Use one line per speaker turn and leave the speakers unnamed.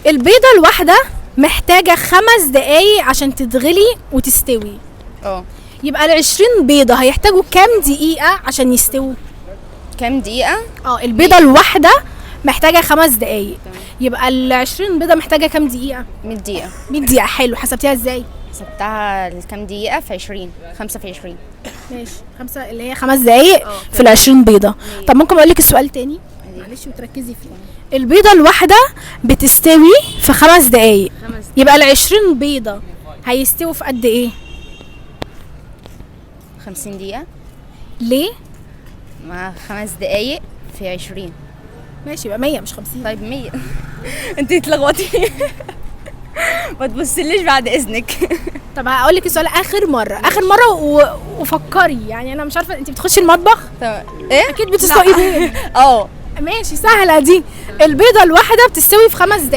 البيضة الواحدة محتاجه 5 دقايق عشان تتغلي وتستوي.
اه.
يبقى ال 20 بيضة هيحتاجوا كام دقيقة عشان يستووا؟
كام دقيقه؟
اه، البيضة الواحدة محتاجه 5 دقايق، يبقى ال 20 بيضة محتاجه كام دقيقه؟
100 دقيقه.
100 دقيقه، حلو. حسبتيها ازاي؟
حسبتها الكام دقيقة في 20، 5 في 20.
ماشي، خمسة اللي هي 5 دقايق في ال 20 بيضة. طب ممكن اقول لك السؤال تاني؟ معلش وتركزي فيه. البيضة الواحدة بتستوي في 5 دقايق.
5.
يبقى ال 20 بيضة هيستووا في قد ايه؟
50 دقيقه.
ليه؟
مع 5 دقايق في 20.
ماشي، يبقى 100 مش 50.
طيب 100. انت اتلخبطتي، ما تبصليش بعد اذنك.
طب هقول لك السؤال اخر مرة، اخر مرة وفكري. يعني انا مش عارفة، انت بتخشي المطبخ؟
تمام، ايه؟
اكيد بتسلقي بيض.
اه.
ماشي، سهلة دي. البيضة الواحدة بتستوي في 5 دقايق.